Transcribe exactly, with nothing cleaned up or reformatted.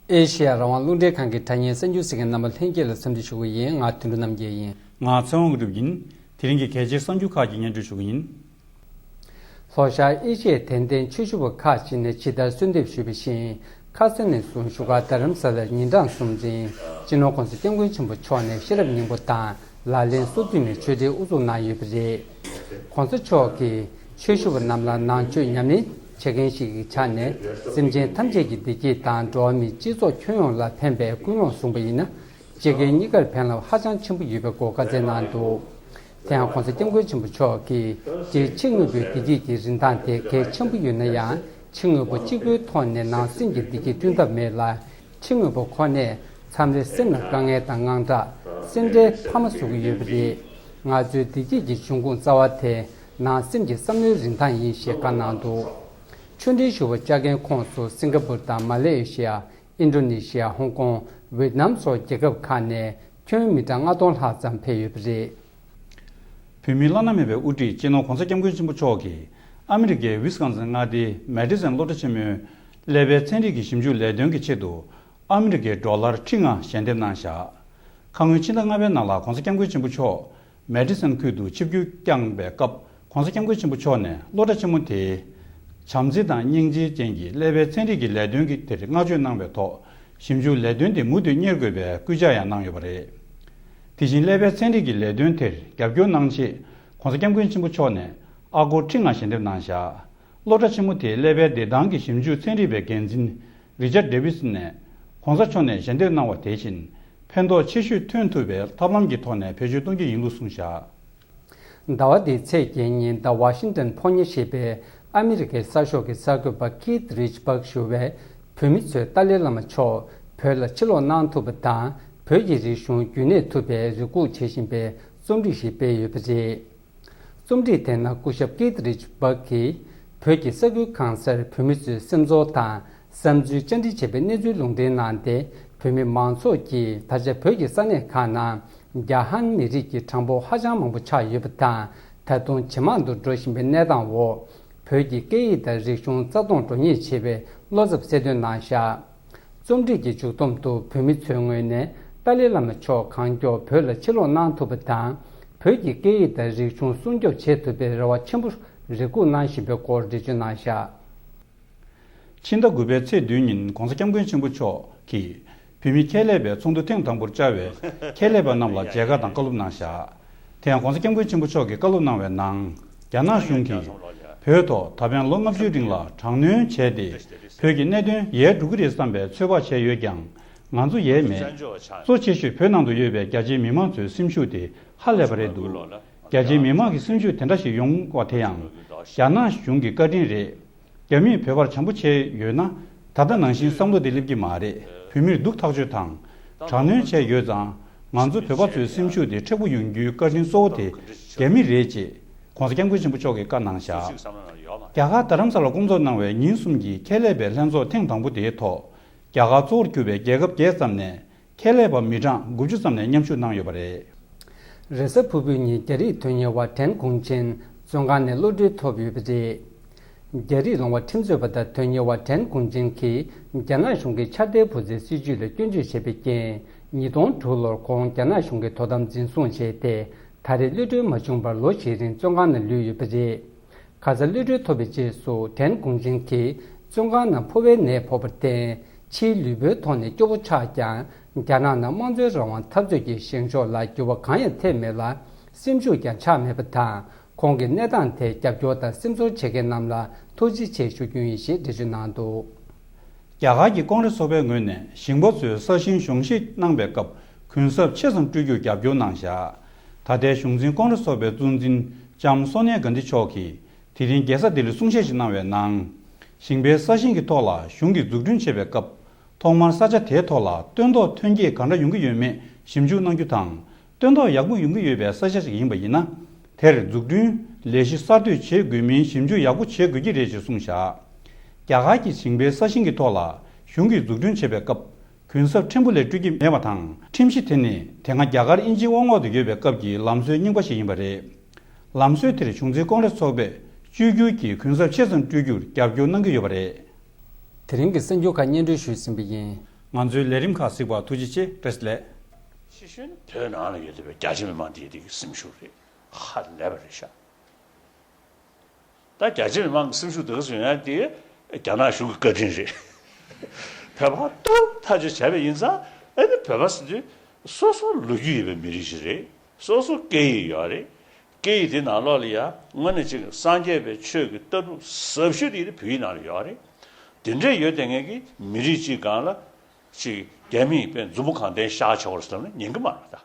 ཨེ་ཤེ་ཡ་རང་དབང་རླུང་འཕྲིན་ཁང་གི་དྲ་བརྙན་གསར་འགྱུར་གཟིགས་མཁན་རྣམ་པ་ལྷན་རྒྱས་ལ་འཚམས་འདྲི་ཞུ་གི་ཡིན། ང་དོན་གྲུབ་རྣམ་རྒྱལ་ཡིན། ང་ཚེ་དབང་དངོས་གྲུབ་ཡིན། དེ་རིང་གི་གལ་ཆེའི་གསར་འགྱུར་ཁག་གི་སྙན་སྒྲོན་ཞུ་གི་ཡིན། ལྷོ་ཤར་ཨེ་ཤེ་ཡའི་དད་ལྡན་ཆོས་ཞུ་བ་ཁག་ཅིག་ནས་ཇི་ལྟར་གསོལ་འདེབས་ཞུས་པ་བཞིན། ཁ་སང་ནས་བཟུང་བཞུགས་སྒར་རྡ་རམ་ས་ལར་ཉིན་གྲངས་གསུམ་རིང་སྤྱི་ནོར་༸གོང་ས་༸སྐྱབས་མགོན་ཆེན་པོ་མཆོག་ནས་ཤེས་རབ་སྙིང་པོ་དང་ལག་ལེན་སོ་བདུན་ནས་ཆོས་འབྲེལ་དབུ་འཛུགས་གནང་ཡོད་པ་རེད། ༸གོང་ས་མཆོག་གིས་ཆོས་ཞུ་བ་རྣམས་ལ་ནང་ཆོས་ཉམས་ལེན་བྱེད་མཁན་ཞིག་གི་ཆ་ནས། སེམས་ཅན་ཐམས་ཅད་ཀྱི་བདེ་སྐྱིད་དང་འགྲོ་བ་མིའི་སྤྱི་ཚོགས་ཁྱོན་ཡོངས་ལ་ཕན་པའི་ཀུན་སློང་བཟུང་པ་ཡིན་ན། སྤྱི་སྒེར་གཉིས་ཀར་ཕན་རླབས་ཧ་ཅང་ཆེན་པོ་ཡོད་པའི་སྐོར་བཀའ་སྩལ་གནང་འདུག་དེ་ཡང་༸གོང་ས་༸སྐྱབས་མགོན་ཆེན་པོ་མཆོག་གིས། སྤྱིར་ཕྱི་དངོས་པོའི་བདེ་སྐྱིད་ཀྱི་རིན་ཐང་དེ་གལ་ཆེན་པོ་ཡོད་ན་ཡང་། ཕྱི་དངོས་པོ་གཅིག་པུའི་ཐོག་ནས་ནང་སེམས་ཀྱི་བདེ་སྐྱིད་བསྐྲུན་ཐབས་མེད་ལ། ཕྱི་དངོས་པོ་ཁོ་ནས་མཚམས་རེ་སེམས་ལ་དཀའ་ངལ་དང་དངངས་སྐྲག་སེམས་ཁྲལ་འཕར་མ་བཟོ་གི་ཡོད་པ་རེད། ང་ཚོའི་བདེ་སྐྱིད་ཀྱི་འབྱུང་ཁུངས་རྩ་བ་དེ་ནང་སེམས་ཀྱི་བསམ་བློའི་རིན་ཐང་ཡིན་ཞེས་བཀའ་གནང་འདུག་ཆོས་འབྲེལ་ཞུ་བ་བཅར་མཁན་ཁོངས་སུ་སིང་ག་པུར་དང་མ་ལེ་ཤི་ཡ། ཨིན་ཌོ་ནེ་ཤི་ཡ། ཧོང་ཀོང་། ཝེད་ནམ་སོགས་རྒྱལ་ཁབ་ཁག་ནས་ཁྱོན་མི་གྲངས་ལྔ་སྟོང་ལྷག་ཙམ་ཕེབས་ཡོད་པ་རེད། བོད་མིའི་བླ་ན་མེད་པའི་དབུ་ཁྲིད་སྤྱི་ནོར་༸གོང་ས་༸སྐྱབས་མགོན་ཆེན་པོ་མཆོག་གིས་ཨ་མི་རི་ཀའི་ཝི་སི་ཀོན་སིན་མངའ་སྡེའི་མེ་ཌི་སན་སློབ་གྲྭ་ཆེན་མོའི་ཀླད་པའི་ཚན་རིག་གི་ཞིབ་འཇུག་ལས་དོན་གྱི་ཆེད་དུ་ཨ་མི་རི་ཀའི་ཌོ་ལར་ཁྲི་ལྔ་ཞལ་འདེབས་གནང་བཞག་ཁ་སྔོན་ཕྱི་ཟླ་ལྔ་པའི་ནང་ལ་༸གོང་ས་༸སྐྱབས་མགོན་ཆེན་པོ་མཆོག་མེ་ཌི་སན་ཁུལ་དུ་ཆིབས་བསྒྱུར་བསྐྱངས་པའི་སྐབས། ༸གོང་ས་༸སྐྱབས་མགོན་ཆེན་པོ་མཆོག་ནས་སློབ་གྲྭ་ཆེན་མོ་དེའི་བྱམས་བརྩེ་དང་སྙིང་རྗེ་ཅན་གྱི་ཀླད་པའི་ཚན་རིག་གི་ལས་དོན་གྱི་དེར་བསྔགས་བརྗོད་གནང་བའི་ཐོག་ཞིབ་འཇུག་ལས་དོན་དེ་མུ་མཐུད་གཉེར་དགོས་པའི་སྐུལ་ལྕག་ཡང་གནང་ཡོད་པ་རེད། དེ་བཞིན་ཀླད་པའི་ཚན་རིག་གི་ལས་དོན་དེར་རྒྱབ་སྐྱོར་གནང་ཆེད་༸གོང་ས་༸སྐྱབས་མགོན་ཆེན་པོ་མཆོག་ནས་ཨ་སྒོར་ཁྲི་ལྔ་ཞལ་འདེབས་གནང་བཞག་སློབ་གྲྭ་ཆེན་མོ་དེའི་ཀླད་པའི་བདེ་ཐང་གི་ཞིབ་འཇུག་ཚན་རིག་པའི་འགན་འཛིན་རི་ཅར་ཌེ་ཝི་སི་ནས་༸གོང་ས་མཆོག་ནས་ཞལ་འདེབས་གནང་བ་དེ་བཞིན་ཕན་ཐོགས་ཆེ་ཤོས་ཐོན་ཐུབ་པའི་ཐབས་ལམ་གྱི་ཐོག་ནས་བེད་སྤྱོད་གཏོང་རྒྱུ་ཡིན་ལུགས་གསུངས་བཞག་ཟླ་བ་འདིའི་ཚེས་བརྒྱད་ཉིན་The Washington Post ཞེས་པའི་ཨ་མི་རི་ཀའི་གསར་ཤོག་གི་གསར་འགོད་པ་Keith Richburg ཞུ་བས། བོད་མི་ཚོས་ཏཱ་ལའི་བླ་མ་མཆོག་བོད་ལ་ཕྱིར་ལོག་གནང་ཐུབ་པ་དང་། བོད་ཀྱི་རིག་གཞུང་རྒྱུན་གནས་ཐུབ་པའི་རེ་སྒུག་བྱེད་བཞིན་པའི་རྩོམ་སྒྲིག་ཞིག་སྤེལ་ཡོད་པ་རེད། རྩོམ་སྒྲིག་དེ་ནང་སྐུ་ཞབས་Keith Richburg གིས་བོད་ཀྱི་ས་ཁུལ་གང་སར་བོད་མི་ཚོའི་སེམས་ཚོར་དང་བསམ་ཚུལ་བཅར་འདྲི་བྱས་པའི་གནས་ཚུལ་ལུང་འདྲེན་གནང་སྟེ། བོད་མི་མང་ཚོགས་ཀྱིས་ད་ཆ་བོད་ཀྱི་ས་གནས་ཁག་ནང་རྒྱ་ཧན་མི་རིགས་ཀྱི་གྲངས་འབོར་ཧ་ཅང་མང་པོ་ཆགས་ཡོད་པ་དང་། ད་དུང་ཇེ་མང་དུ་འགྲོ་བཞིན་པའི་གནས་སྟངས་འོག་བོད་ཀྱི་སྐད་ཡིག་དང་རིག་གཞུང་རྩ་སྟོངས་འགྲོ་ཉེན་ཆེ་བའི་བློ་འཚབ་གསལ་སྟོན་གནང་བཞག་རྩོམ་སྒྲིག་གི་མཇུག་བསྡོམས་དུ་བོད་མི་ཚོའི་ངོས་ནས་ཏཱ་ལའི་བླ་མ་མཆོག་གང་མགྱོགས་བོད་ལ་ཕྱིར་ལོག་གནང་ཐུབ་པ་དང་། བོད་ཀྱི་སྐད་ཡིག་དང་རིག་གཞུང་སྲུང་སྐྱོབ་བྱེད་ཐུབ་པའི་རེ་བ་ཆེན་པོ་རེ་སྒུག་གནང་བཞིན་པའི་སྐོར་འགྲེལ་བརྗོད་གནང་བཞག་ཕྱི་ཟླ་དགུ་པའི་ཚེས་བདུན་ཉིན་༸གོང་ས་༸སྐྱབས་མགོན་ཆེན་པོ་མཆོག་གིས་བོད་མི་ཁྱད་ལས་པའི་ཚོགས་འདུ་ཐེངས་དང་པོར་བཅར་བའི་ཁྱད་ལས་པ་རྣམས་ལ་མཇལ་ཁ་དང་བཀའ་སློབ་གནང་བཞག་དེ་ཡང་༸གོང་ས་༸སྐྱབས་མགོན་ཆེན་པོ་མཆོག་གིས་བཀའ་སློབ་གནང་བའི་ནང་། རྒྱ་ནག་གཞུང་གིས་བོད་ཐོག་ད་ཕན་ལོ་ལྔ་བཅུའི་རིང་ལ་དྲག་གནོན་བྱས་ཏེ། བོད་ཀྱི་གནད་དོན་ཡལ་འགྲོ་གི་རེད་བསམ་པའི་ཚོད་དཔག་བྱས་ཡོད་ཀྱང་། ང་ཚོ་ཡལ་མེད། གཙོ་ཆེ་ཤོས་བོད་ནང་དུ་ཡོད་པའི་རྒྱ་ཆེའི་མི་མང་ཚོའི་སེམས་ཤུགས་དེ་ཧ་ལས་པ་རེད་འདུག་རྒྱ་ཆེའི་མི་མང་གི་སེམས་ཤུགས་དེ་འདྲ་ཞིག་ཡོང་བ་དེ་ཡང་། རྒྱ་ནག་གཞུང་གི་བཀའ་དྲིན་རེད། རྒྱ་མིས་བོད་པར་བྱམས་པོ་བྱས་ཡོད་ན། ད་ལྟ་ནང་བཞིན་བསམ་བློ་དེ་སླེབས་ཀྱི་མ་རེད། བོད་མིར་སྡུག་ཐག་གཅོད་དང་། དྲག་གནོན་བྱས་ཡོད་ཙང་། ང་ཚོ་བོད་པ་ཚོའི་སེམས་ཤུགས་དེ་མཁྲེགས་པོ་ཡོང་རྒྱུའི་བཀའ་དྲིན་གཙོ་བོ་དེ་རྒྱ་མི་རེད་ཅེས་༸གོང་ས་༸སྐྱབས་མགོན་ཆེན་པོ་མཆོག་གིས་བཀའ་གནང་བཞག་རྒྱ་གར་རྡ་རམ་ས་ལར་སྐོང་ཚོགས་གནང་བའི་ཉིན་གསུམ་གྱི་ཁྱད་ལས་པའི་ལྷན་ཚོགས་ཐེངས་དང་པོ་དེའི་ཐོག་རྒྱ་གར་གཙོ་བོར་གྱུར་པའི་རྒྱལ་ཁབ་བརྒྱད་ཙམ་ནས། ཁྱད་ལས་པ་མི་གྲངས་དགུ་བཅུ་ཙམ་ནས་མཉམ་ཞུགས་གནང་ཡོད་པ་རེད། རེས་གཟའ་ཕུར་བུའི་ཉིན་རྒྱ་རིགས་དོན་གཉེར་བ་ཀྲན་གུང་ཅིན་བཙོན་ཁང་ནས་གློད་གྲོལ་ཐོབ་ཡོད་པ་རེད། རྒྱ་རིགས་ལོང་བ་ཁྲིམས་རྩོད་པ་དང་དོན་གཉེར་བ་ཀྲན་གུང་ཅིན་གྱིས་རྒྱ་ནག་གཞུང་གི་འཆར་ཟླའི་བུ་ཚའི་སྲིད་བྱུས་ལ་སྐྱོན་བརྗོད་བྱས་པའི་རྐྱེན། ཉིས་སྟོང་དྲུག་ལོར་ཁོང་རྒྱ་ནག་གཞུང་གིས་དོ་དམ་འཛིན་བཟུང་བྱས་ཏེ། ད་རེས་གློད་གྲོལ་མ་བྱུང་བར་ལོ་ཞིག་རིང་བཙོན་ཁང་ནང་ལུས་ཡོད་པ་རེད། ཁ་སང་གློད་གྲོལ་ཐོབ་པའི་རྗེས་སུ་ཀྲན་གུང་ཅིན་གྱིས་བཙོན་ཁང་ནང་ཕོ་བའི་ནད་ཕོག་པར་བརྟེན། ཕྱིའི་ལུས་པོའི་ཐོག་ནས་སྐྱོ་པོ་ཆགས་ཀྱང་། རྒྱ་ནག་ནང་དམངས་གཙོའི་རང་དབང་འཐབ་རྩོད་ཀྱི་བཞེངས་ཕྱོགས་ལ་འགྱུར་བ་གང་ཡང་ཐེབས་མེད་ལ། སེམས་ཤུགས་ཀྱང་ཆག་མེད་པ་དང་། ཁོང་གི་གནས་སྟངས་ཐད་རྒྱབ་སྐྱོར་དང་སེམས་ཚོར་བྱེད་མཁན་རྣམས་ལ་ཐུགས་རྗེ་ཆེ་ཞུ་རྒྱུ་ཡིན་ཞེས་འགྲེལ་བརྗོད་གནང་འདུག་རྒྱ་གར་གྱི་ཀོང་རེས་ཚོགས་པའི་ངོས་ནས་ཞིང་པ་ཚོའི་ས་ཞིང་གཞོང་བཞེས་གནང་པའི་སྐབས་གུན་གསབ་ཆེ་ཙམ་སྤྲོད་རྒྱུར་རྒྱབ་སྐྱོར་གནང་བཞག་ད་ལྟའི་གཞུང་འཛིན་ཀོང་རེས་ཚོགས་པའི་གཙོ་འཛིན་ལྕམ་སོ་ནིའ་གྷན་དྷི་མཆོག་གིས་དེ་རིང་རྒྱལ་ས་ལྡི་ལིར་གསུང་བཤད་ཞིག་གནང་བའི་ནང་། ཞིང་པའི་ས་ཞིང་གི་ཐོག་ལ་གཞུང་གིས་འཛུགས་སྐྲུན་བྱེད་པའི་སྐབས། ཐོག་མར་ས་ཆ་དེའི་ཐོག་ལ་སྟོན་ཐོག་ཐོན་སྐྱེད་གང་འདྲ་ཡོང་གི་ཡོད་མེད་ཞིབ་འཇུག་གནང་རྒྱུ་དང་། སྟོན་ཐོག་ཡག་པོ་ཡོང་གི་ཡོད་པའི་ས་ཆ་ཞིག་ཡིན་པ་ཡིན་ན། དེར་འཛུགས་སྐྲུན་ལས་གཞི་གསར་གཏོད་བྱེད་དགོས་མིན་ཞིབ་འཇུག་ཡག་པོ་བྱེད་དགོས་ཀྱི་རེད་ཅེས་གསུངས་བཞག་རྒྱ་གར་གྱི་ཞིང་པའི་ས་ཞིང་གི་ཐོག་ལ་གཞུང་གིས་འཛུགས་སྐྲུན་བྱེད་པའི་སྐབས། གུན་གསབ་ཕྲན་བུ་ལས་སྤྲོད་ཀྱི་མེད་པ་དང་། ཁྲིམས་གཞི་དེ་ནི་དེ་སྔ་རྒྱ་གར་དབྱིན་ཇིའི་དབང་འོག་ཏུ་ཡོད་པའི་སྐབས་ཀྱི་ལམ་སྲོལ་རྙིང་པ་ཞིག་ཡིན་པ་རེད། ལམ་སྲོལ་དེར་གཞུང་འཛིན་ཀོང་རེས་ཚོགས་པས་བཅོས་བསྒྱུར་གྱིས་གུན་གསབ་ཆེ་ཙམ་སྤྲོད་རྒྱུར་རྒྱབ་སྐྱོར་གནང་གི་ཡོད་པ་རེད། དེ་རིང་གི་གསར་འགྱུར་ཁག་སྙན་སྒྲོན་ཞུས་ཟིན་པ་ཡིན། ང་ཚོའི་ལས་རིམ་ཁག་གཟིགས་པར་ཐུགས་རྗེ་ཆེ། བཀྲ་ཤིས་བདེ་ལེགས། ཕྱི་ཤུན་བོད་ནང་ལ་ཡོད་བསྡད་པའི་རྒྱ་ཆེ་མི་མང་དེའི་དེ་གི་སེམས་ཤུགས་རེད། ཧ་ལས་པ་རེད་ཤག་ད་རྒྱ་ཆེ་མི་མང་གི་སེམས་ཤུགས་དེ་ག་ཚོད་ཡོད་ན་དེ་རྒྱ་ནག་གཞུང་གི་བཀའ་དྲིན་རེད། བོད་པ་སྟོབས་ཐག་ཆོད་བྱས་པ་ཡིན་ཙང་ཨ་ནི་བོད་པ་ཟེར་དུས་སོ་སོ་ལོ་རྒྱུས་ཡོད་པའི་མི་རིགས་ཤིག་རེད། སོ་སོ་སྐད་ཡིག་ཡོད་རེད། སྐད་ཡིག་དེ་ནང་ལོགས་ལ་ཡང་དངོས་གནས་ཅིག་སངས་རྒྱས་པའི་ཆོས་ཀྱི་ལྟ་གྲུབ་ཟབ་ཤོས་དེ་ཡིན་བོད་ཡིག་ནང་ལ་ཡོད་རེད། དེ་འདྲས་ཡོད་དེ་ངས་ཀྱི་མི་རིགས་གཅིག་སྒང་ལ་ཅིག་རྒྱ་མིས་དཔེ་མཛུབ་མོ་གང་བསྟན་ཤག་བྱེད་བར་སོང་ན་ཉན་གི་མ་རེད་ད།